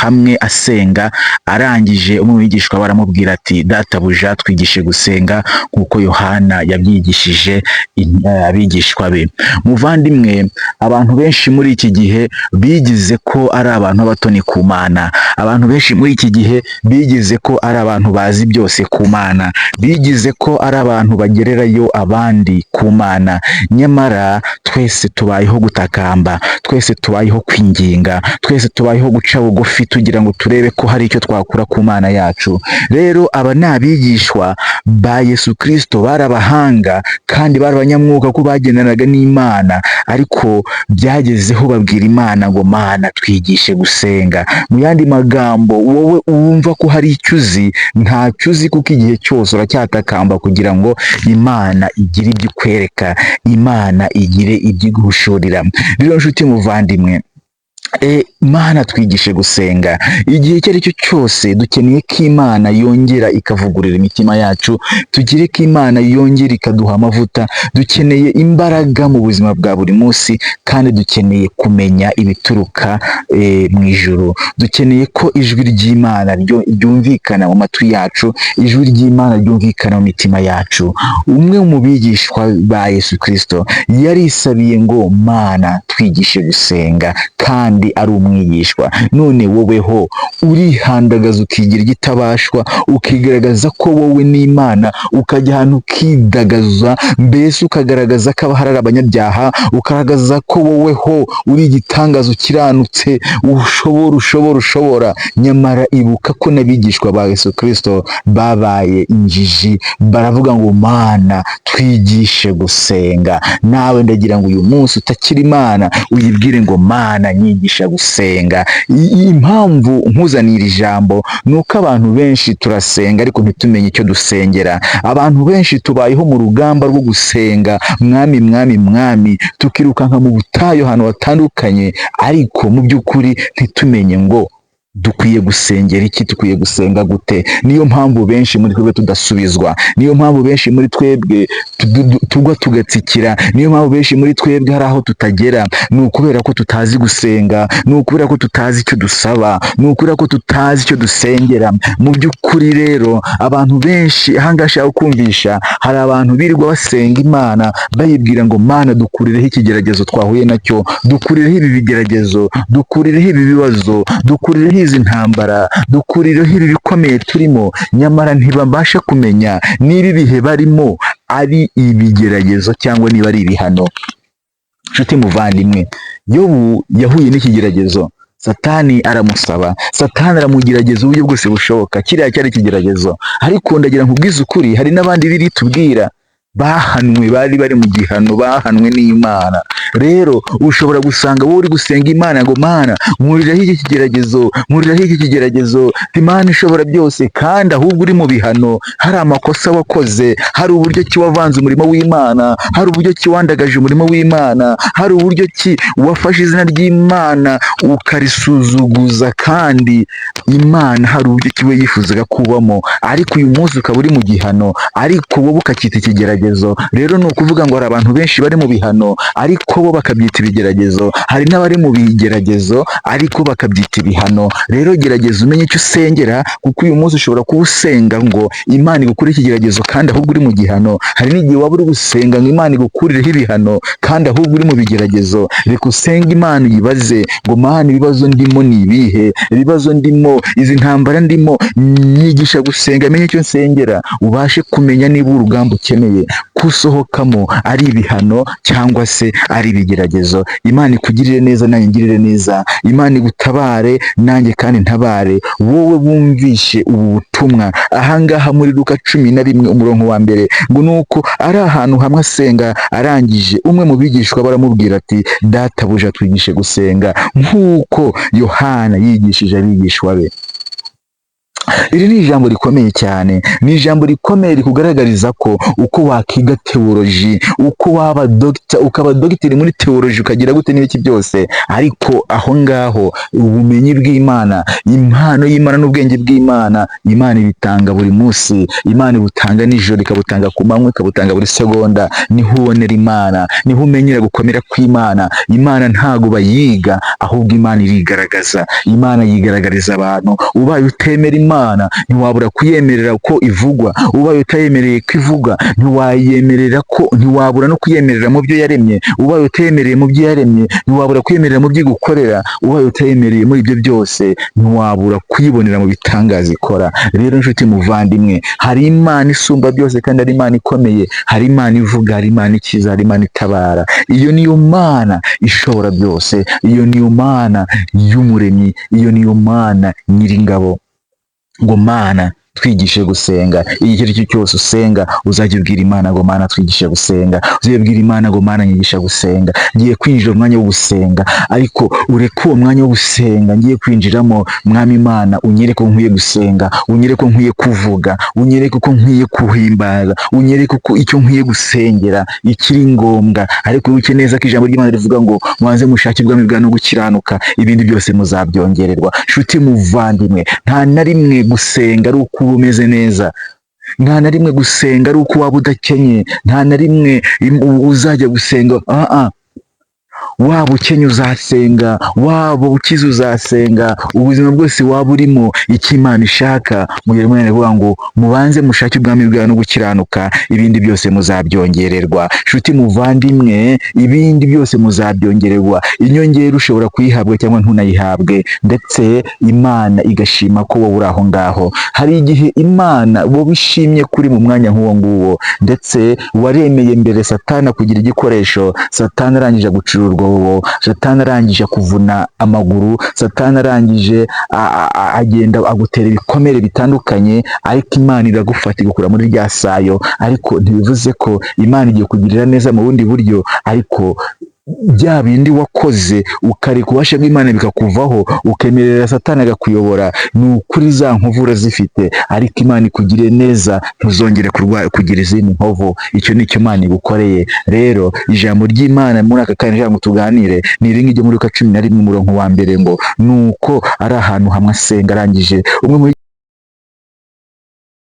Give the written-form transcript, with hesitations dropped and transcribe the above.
Hamwe asenga, arangije umwe mu bigishwa we aramubwira ati: "Databuja, twigishe gusenga nk'uko Yohana yabyigishije abigishwa be." Muvandimwe, abantu benshi muri iki gihe bigize ko ari abantu b'abatoni ku Mana. Abantu benshi muri iki gihe bigize ko ari abantu bazi byose ku Mana, bigize ko ari abantu bagererayo abandi ku Mana. Nyamara twese tubayeho gutakamba, twese tubayeho kwinginga, twese tubayeho guca bugufi tugira ngo turebe ko hari icyo twakura ku Mana yacu. Rero aba ni abigishwa ba Yesu Kristo, bari abahanga kandi bari abanyamwuka ko bagendanaga n'Imana, ariko byagezeho babwira Imana ngo: "Mana, twigishe gusenga." Mu yandi magambo, wowe wumva ko hari icyo uzi, ntacyo uzi, kuko igihe cyose uracyatakamba kugira ngo Imana igire ibyo ikwereka, Imana igire ibyo iguhishurira. Rero nshuti muvandimwe, Mana, twigishe gusenga. Igihe icyo ari cyo cyose dukeneye ko Imana yongera ikavugurura imitima yacu, tugire ko Imana yongera ikaduha amavuta. Dukeneye imbaraga mu buzima bwa buri munsi, kandi dukeneye kumenya ibituruka mu ijuru. Dukeneye ko ijwi ry'Imana ryumvikana mu matwi yacu, ijwi ry'Imana ryumvikana mu mitima yacu. Umwe mu bigishwa ba Yesu Kristo yarisabiye ngo: "Mana, twigishe gusenga," kandi ari umwigishwa. None woweho urihandagaza, ukigira igitabashwa, ukigaragaza ko wowe n'Imana, ukajya ahantu ukidagaza, mbese ukagaragaza ko abahari ari abanyabyaha, ukagaragaza ko woweho uri igitangaza, ukiranutse, ushobora, ushobora, ushobora. Nyamara ibuka ko n'abigishwa ba Yesu Kristo babaye injiji, baravuga ngo: "Mana, twigishe gusenga." Nawe ndagira ngo uyu munsi utakira Imana, uyibwire ngo: "Mana, nyigisha gusenga." Impamvu nkuzanira iri jambo ni uko abantu benshi turasenga ariko ntitumenye icyo dusengera. Abantu benshi tubayeho mu rugamba rwo gusenga "Mwami, Mwami, Mwami", tukirukanka mu butayu ahantu hatandukanye, ariko mu by'ukuri ntitumenye ngo dukwiye gusengera iki, dukwiye gusenga gute. Niyo mpamvu benshi muri twebwe tudasubizwa, niyo mpamvu benshi muri twebwe tugwa tugatsikira, niyo mpamvu benshi muri twebwe hari aho tutagera. Ni ukubera ko tutazi gusenga, ni ukubera ko tutazi icyo dusaba, ni ukubera ko tutazi icyo dusengera mu by'ukuri. Rero abantu benshi ahangaha ashaka kumvisha, hari abantu birirwa basenga Imana bayibwira ngo: "Mana, dukurireho ikigeragezo twahuye nacyo, dukurireho ibi bigeragezo, dukurireho ibi bibazo, dukurireho izi ntambara, dukurireho ibi bikomeye turimo." Nyamara ntibabasha kumenya niba ibihe barimo ari ibigeragezo cyangwa niba ari ibihano. Nshuti muvandimwe, Yobu yahuye n'ikigeragezo, Satani aramusaba, Satani aramugerageza uburyo bwose bushoboka. Kiriya cyari ikigeragezo. Ariko ndagira nkubwize ukuri, hari n'abandi biri tubwira bahanwe, bari bari mu gihano, bahanwe n'Imana. Rero ushobora gusanga wowe uri gusenga Imana ngo: "Mana, nkuriraho iki kigeragezo, nkuriraho iki kigeragezo, Imana ishobora byose," kandi ahubwo uri mu bihano. Hari amakosa wakoze, hari uburyo ki wavanze umurimo w'Imana, hari uburyo ki wandagaje umurimo w'Imana, hari uburyo ki wafashe izina ry'Imana ukarisuzuguza, kandi Imana hari uburyo ki we yifuzaga kubamo, ariko uyu munsi ukaba uri mu gihano, ariko wowe ukacyita ikigeragezo. Rero ni ukuvuga ngo hari abantu benshi bari mu bihano ariko bo bakabyita ibigeragezo, hari n'abari mu bigeragezo ariko bakabyita ibihano. Rero gerageza umenye icyo usengera, kuko uyu munsi ushobora kuba usenga ngo Imana igukure ikigeragezo kandi ahubwo uri mu gihano. Hari n'igihe waba uri gusenga ngo Imana igukurireho ibihano kandi ahubwo uri mu bigeragezo. Reka usenge Imana, uyibaze ngo: "Mana, ibibazo ndimo ni ibihe? Ibibazo ndimo, izi ntambara ndimo, nyigisha gusenga menye icyo nsengera." Ubashe kumenya niba urugamba ukeneye kusohokamo ari ibihano cyangwa se ari ibigeragezo. Imana ikugirire neza, nanjye ngirire neza. Imana igutabare, nanjye kandi ntabare. Wowe wumvishe ubu butumwa, ahangaha muri Luka 11 umurongo wa mbere, ngo nuko ari ahantu hamwe asenga, arangije umwe mu bigishwa baramubwira ati: "Databuja, twigishe gusenga nk'uko Yohana yigishije abigishwa be." Iri ni ijambo rikomeye cyane, ni ijambo rikomeye rikugaragariza ko uko wakiga theology, uko waba doctor, ukaba dogiteri muri theology, ukagira gute n'ibiki byose, ariko aho ngaho ubumenyi bw'Imana, impano y'Imana n'ubwenge bw'Imana, Imana ibitanga buri munsi. Imana ibutanga nijoro, ikabutanga ku manywa, ikabutanga buri segonda. Niho ubonera Imana, niho umenyera gukomera kw'Imana. Imana ntago bayiga, ahubwo Imana irigaragaza. Imana yigaragariza abantu. Ubaye utemera Imana, ntiwabura kuyemerera ko ivugwa. Ubaye utayemereye ko ivuga, ntiwayemerera ko, ntiwabura no kuyemerera mu byo yaremye. Ubaye utemereye mu byo yaremye, ntiwabura kuyemerera mu byo igukorera. Ubaye utayemereye muri ibyo byose, ntiwabura kuyibonera mu bitangaza ikora. Rero nshuti muvandimwe, hari Imana isumba byose kandi ari Imana ikomeye. Hari Imana ivuga, hari Imana ikiza, hari Imana itabara. Iyo niyo Mana ishobora byose, iyo niyo Mana y'umuremyi, iyo niyo Mana nyiringabo. Ngo: "Mana, twigishe gusenga." Igihe icyo ari cyo cyose usenga, uzajya ubwira Imana ngo: "Mana, twigishe gusenga." Uzajya ubwira Imana ngo: "Mana, nyigisha gusenga. Ngiye kwinjira umwanya wo gusenga, ariko ureke uwo mwanya wo gusenga ngiye kwinjiramo, Mwami Imana, unyereke ko nkwiye gusenga, unyereke ko nkwiye kuvuga, unyereke ko nkwiye kuhimbaza, unyereke ko icyo nkwiye gusengera ikiri ngombwa." Ariko wibuke neza ko ijambo ry'Imana rivuga ngo: "Mubanze mushake ubwami bwawe no gukiranuka, ibindi byose muzabyongererwa." Nshuti muvandimwe, nta na rimwe gusenga ari uko uba umeze neza, nta na rimwe gusenga ari uko waba udakenye, nta na rimwe uzajya gusenga. Ah ah, waba ukenye uzasenga, waba ukize uzasenga, ubuzima bwose waba urimo, icyo Imana ishaka mu gihe Imana ivuga ngo: "Mubanze mushake ubwami bwawe no gukiranuka, ibindi byose muzabyongererwa." Nshuti muvandimwe, ibindi byose muzabyongererwa. Inyongera ushobora kuyihabwa cyangwa ntunayihabwe, ndetse Imana igashima ko wowe uri aho ngaho. Hari igihe Imana wowe ishimye kuri mu mwanya nk'uwo nguwo, ndetse waremeye mbere Satana kugira igikoresho. Satani arangije gucura urwobo, Satani arangije kuvuna amaguru, Satani arangije agenda agutera ibikomere bitandukanye, ariko Imana iragufata igukura muri rya sayo. Ariko ntibivuze ko Imana igiye kugirira neza mu bundi buryo, ariko bya bindi wakoze ukareka ububasha bw'Imana bikakuvaho, ukemerera Satani agakuyobora, ni ukuri za nkovu urazifite, ariko Imana ikugiriye neza, ntuzongere kugira izindi nkovu. Icyo ni cyo Imana igukoreye. Rero ijambo ry'Imana muri aka kanya ngo tuganire ni iri ngiryo muri Luka 11 umurongo wa mbere, ngo: "Nuko ari ahantu hamwe asenga, arangije umwe muri